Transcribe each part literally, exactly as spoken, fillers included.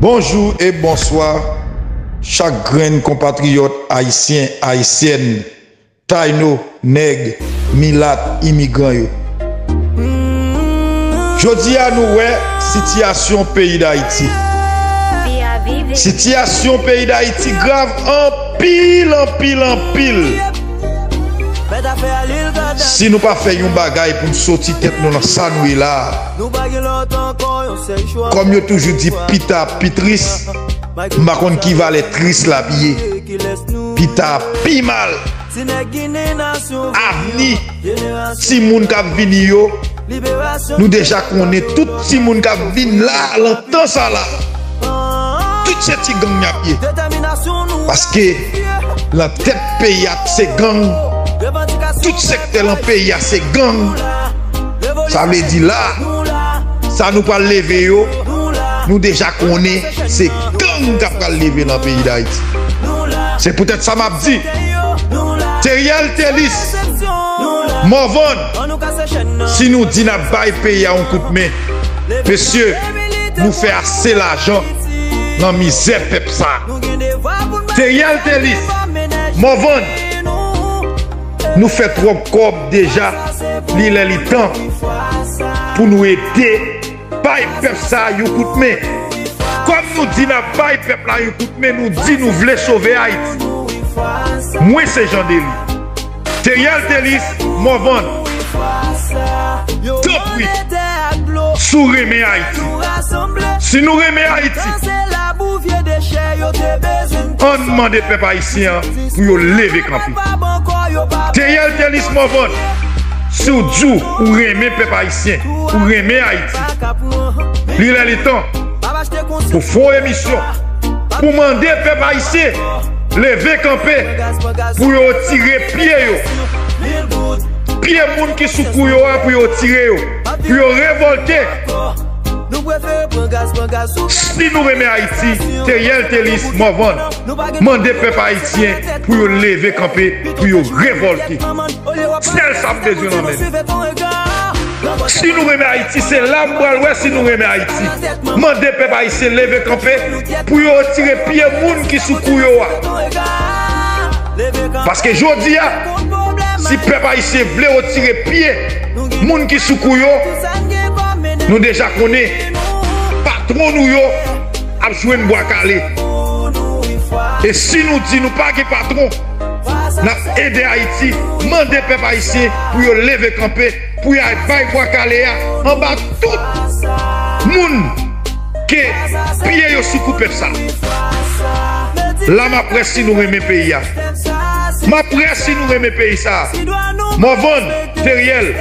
Bonjou e bonswa, chak grenn konpatriyòt ayisyen, ayisyèn, tayno, nèg, milat, imigran yo. Jodi a, nou wè sitiyasyon peyi Dayiti. Sitiyasyon peyi Dayiti grav anpil, anpil, anpil. Si nou pa fè yon bagay pou n soti tèt nou nan sa nou ye la a, kòm yo toujou di, pita pi tris, m pa konn ki valè tris la ap ye. Pita pi mal. Avni timoun k ap vini yo, nou deja konnen tout timoun k ap vin la, nan tan sa la, tout se ti gang y ap ye. Paske nan tèt peyi a, se gang. Tout sektè nan peyi a, se gang. Sa vle di la, sa nou pral leve yo, nou deja konnen se gang k ap pral leve nan peyi Dayiti. Se poutèt sa m ap di, Teriel Telis, Morvan, si nou di n ap bay peyi a yon kout men, mesye, nou fè ase lajan nan mizè pèp sa. Teriel Telis, Morvan, nou fè twòp kòb deja, li lè li tan pou nou ede bay pèp sa a yon kout men. Kòm nou di n ap bay pèp la yon kout men, nou di nou vle sove Ayiti. Mwen se Jean Delis. Teriel Telis, Morvan, tanpri, si w renmen Ayiti, si nou renmen Ayiti, ann mande pèp ayisyen an pou yo leve kanpe. Teriel Telis, Morvan, si w di w renmen pèp ayisyen, ou renmen Ayiti, li lè li tan pou fè yon emisyon pou mande pèp ayisyen leve kanpe pou yo retire pye yo. Pye moun ki sou kou yo a, pou yo retire yo, pou yo revòlte. Si nou renmen Ayiti, Teriel Telis, Morvan, mande pèp ayisyen pou yo leve kanpe, pou yo revòlte. Sèl sa m bezwen nan men nou. Si nou renmen Ayiti, se la m pral wè si nou renmen Ayiti. Mande pèp ayisyen leve kanpe pou yo retire pye moun ki sou kou yo a. Paske jodi a, si pèp ayisyen vle retire pye moun ki sou kou yo, nou deja konnen patwon nou yo ap jwenn bwa kale. E si nou di nou pa gen patwon, n ap ede Ayiti, mande pèp ayisyen pou yo leve kanpe, pou y al bay bwa kale a anba tout moun ke pye yo sou kou pèp sa. La m ap wè si nou renmen peyi a. M ap wè si nou renmen peyi sa. Morvan, Teriel,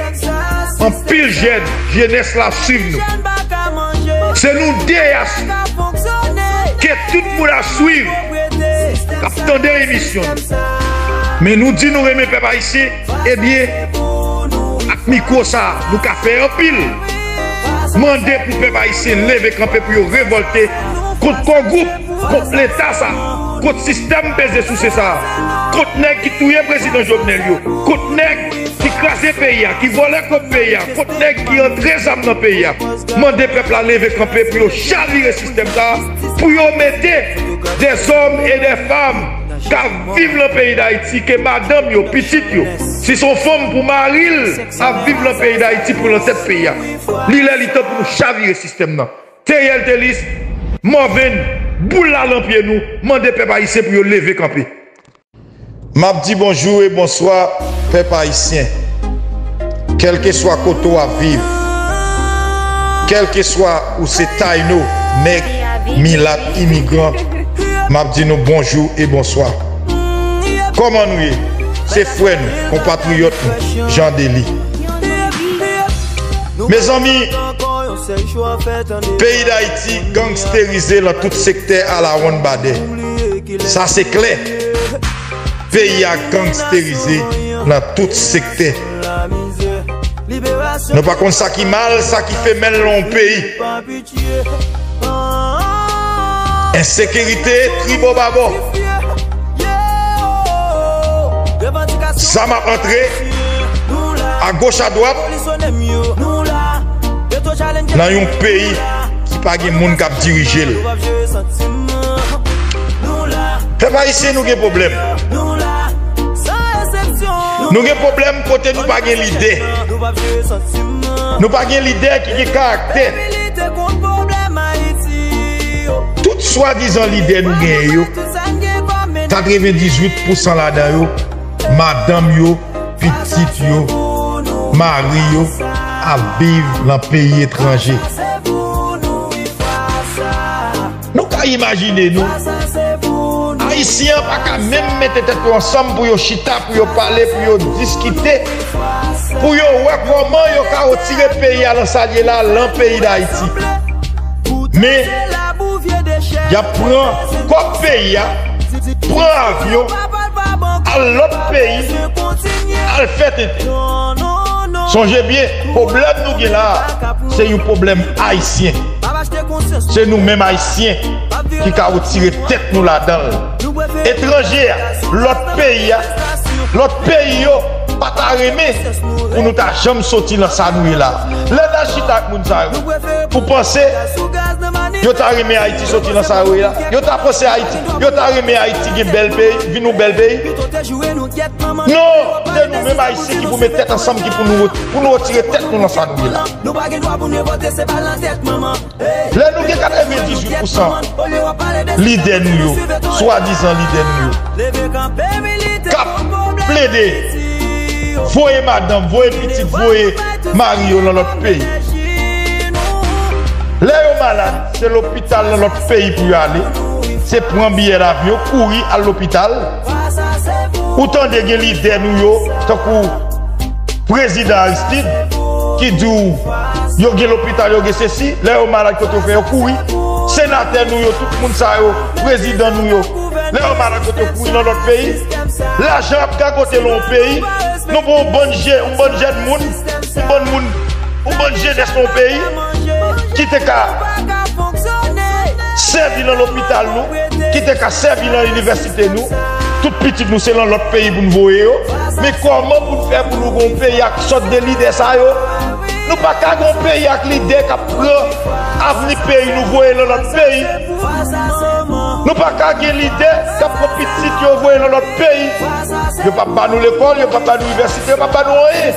anpil jèn, jenès la ap swiv nou. Se nou de a ke tout moun ap swiv, k ap tande emisyon nou. Men nou di nou renmen pèp ayisyen, ebyen, ak mikwo sa, nou ka fè anpil. Mande pou pèp ayisyen leve kanpe pou yo revòlte kont Kò Gwoup, kont Leta sa, kont sistèm peze souse sa, kont nèg ki touye prezidan Jovenel yo, kont nèg ki kraze peyi a, ki vòlè kòb peyi a, kont nèg ki antre zam nan peyi a. Mande pèp la leve kanpe pou yo chavire sistèm sa, pou yo mete dèzòm e dèfanm k ap viv nan peyi Dayiti, ke madanm yo, pitit yo, si se yon fanm pou mari l ap viv nan peyi Dayiti pou l nan tèt peyi a. Li lè li tan pou nou chavire sistèm nan. Teriel Telis, Morvan, boul la nan pye nou, mande pèp ayisyen pou yo leve kanpe. M ap di bonjou e bonswa, pèp ayisyen. Kèlkeswa kote w ap viv, kèlkeswa ou se tayno, nèg, milat, imigran, m ap di nou bonjou e bonswa. Kòman nou ye? Se frè nou, konpatriyòt nou, Jean Delis. Mezanmi, peyi Dayiti gangsterize nan tout sektè alawonnbadè. Sa se klè. Peyi a gangsterize nan tout sektè. Nou pa konn sa ki mal, sa ki femèl nan yon peyi. Ensekirite tribobabò. Zam ap antre agoch adwat nan yon peyi ki Pa gen moun k ap dirije l. Pèp ayisyen, nou gen pwoblèm. Nou gen pwoblèm kote nou pa gen lidè. Nou pa gen lidè ki gen karaktè. Tout swadizan lidè nou genyen yo, katrevendizuit pousan ladan yo, madanm yo, pitit yo, mari yo ap viv nan peyi etranje. Nou ka imajine nou, Ayisyen an pa ka menm mete tèt yo ansanm pou yo chita, pou yo pale, pou yo diskite, pou yo wè kòman yo ka retire peyi a nan sa l ye la, lan peyi Dayiti. Men, y ap pran kòb peyi a, pran avyon, al lòt peyi, al fè tenten. Sonje byen, pwoblèm nou gen la a, se yon pwoblèm ayisyen. Se nou menm Ayisyen ki ka retire tèt nou ladan l. Etranje a, lòt peyi a, lòt peyi yo pa ta renmen pou nou ta janm soti nan sa nou ye la. Lè n al chita ak moun sa yo, ou panse yo ta renmen Ayiti soti nan sa yo ye la? Yo ta panse Ayiti, yo ta renmen Ayiti gen bèl peyi, vin yon bèl peyi? Non, se nou menm Ayisyen ki pou met tèt ansanm, ki pou nou, pou nou retire tèt nou nan sa nou ye la. Lè nou gen katrevendizuit pousan lidè nou yo, swadizan lidè nou yo, k ap plede voye madanm, voye pitit, voye mari yo nan lòt peyi. Lè yo malad, se lopital nan lòt peyi pou yo ale. Se pran biyè lavyon, kouri al lopital. Ou tande gen lidè nou yo, tankou Prezidan Aristide, ki di w yo gen lopital, yo gen sesi, lè yo malad kote yo fè yo kouri. Senatè nou yo, tout moun sa yo, prezidan nou yo, lè yo malad kote yo kouri nan lòt peyi. Lajan ap gagote nan yon peyi, nou pran yon bann je-, yon bann jèn moun, yon bann moun, yon bann jenès nan yon peyi, ki te ka sèvi nan lopital nou, ki te ka sèvi nan inivèsite nou. Tout pitit nou se nan lòt peyi pou n voye yo. Men kòman pou n fè pou nou gen yon peyi ak sòt de lidè sa yo? Nou pa ka gen yon peyi ak lidè k ap pran avni peyi nou voye nan lòt peyi. Nou pa ka gen lidè k ap pran pitit yo voye nan lòt peyi. Yo p ap ba nou lekòl, yo p ap ba nou inivèsite, yo p ap ba nou anyen.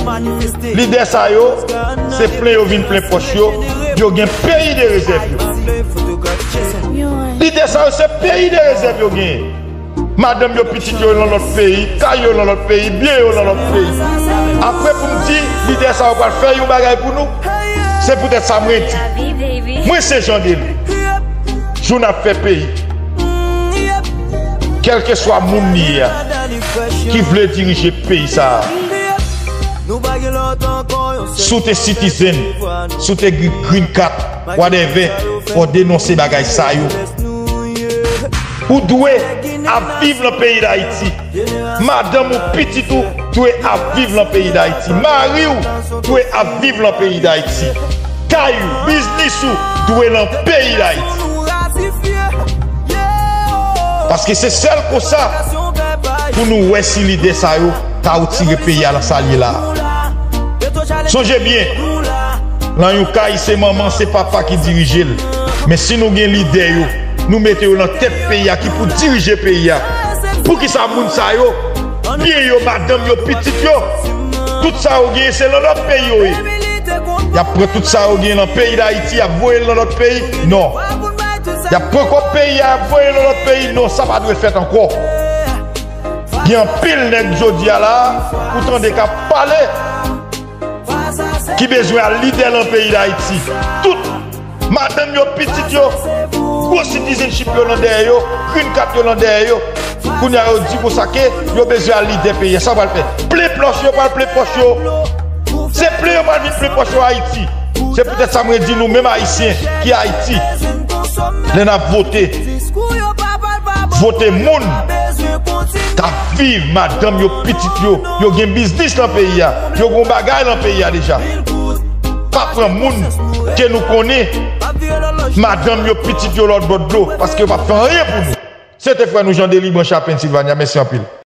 Paske lidè sa yo, se plen yo vin plen pòch yo, yo gen peyi de rezèv yo. Lidè sa yo, se peyi de rezèv yo genyen. Madanm yo, pitit yo nan lòt peyi, kay yo nan lòt peyi, byen yo nan lòt peyi. Apre pou m di, lidè sa yo pral fè yon bagay pou nou, se poutèt sa mwen di, mwen se Jean Dely. Jou n ap fè peyi. Kèlkeswa moun li ye a, ki vle dirije peyi sa a. Si w te citizen, si w te gri-, green card, whatever, fò w denonse bagay sa yo. Ou dwe ap viv nan peyi Dayiti. Madanm ou, pitit ou dwe ap viv nan peyi Dayiti. Mari w dwe ap viv nan peyi Dayiti. Kay ou, biznis ou dwe nan peyi Dayiti. Paske se sèl konsa pou nou wè si lidè sa yo ka retire peyi a nan sa l ye la a. Sonje byen, nan yon kay, se manman, se papa ki dirije l. Men si nou gen lidè yo, nou mete yo nan tèt peyi a ki pou dirije peyi a, poukisa moun sa yo, byen yo, madanm yo, pitit yo, tout sa yo genyen, se nan lòt peyi yo ye? Y ap pran tout sa yo genyen nan peyi Dayiti, y ap voye l nan lòt peyi? Non. Y ap pran kòb peyi a, y ap voye l nan lòt peyi? Non, sa pa dwe fèt ankò. Gen anpil nèg jodi a la, ou tande k ap pale, ki bezwen al lidè nan peyi Dayiti. Tout madanm yo, pitit yo, gwo citizenship yo nan dèyè yo, green card yo nan dèyè yo. Kounye a yo di konsa ke yo bezwen al lidè peyi a. Sa yo pral fè? Plen pòch yo, pral plen pòch yo. Se plen yo pral vin plen pòch yo Ayiti. Se poutèt sa mwen di nou menm Ayisyen ki Ayiti, lè n ap vote, vote moun k ap viv, madanm yo, pitit yo, yo gen biznis nan peyi a, yo gen bagay nan peyi a deja. Pa pran moun ke nou konnen, madanm yo, pitit yo lòtbò dlo, paske yo p ap fè anyen pou nou. Se te frè nou Jean Dely, branche a Pennsylvania. Mèsi anpil.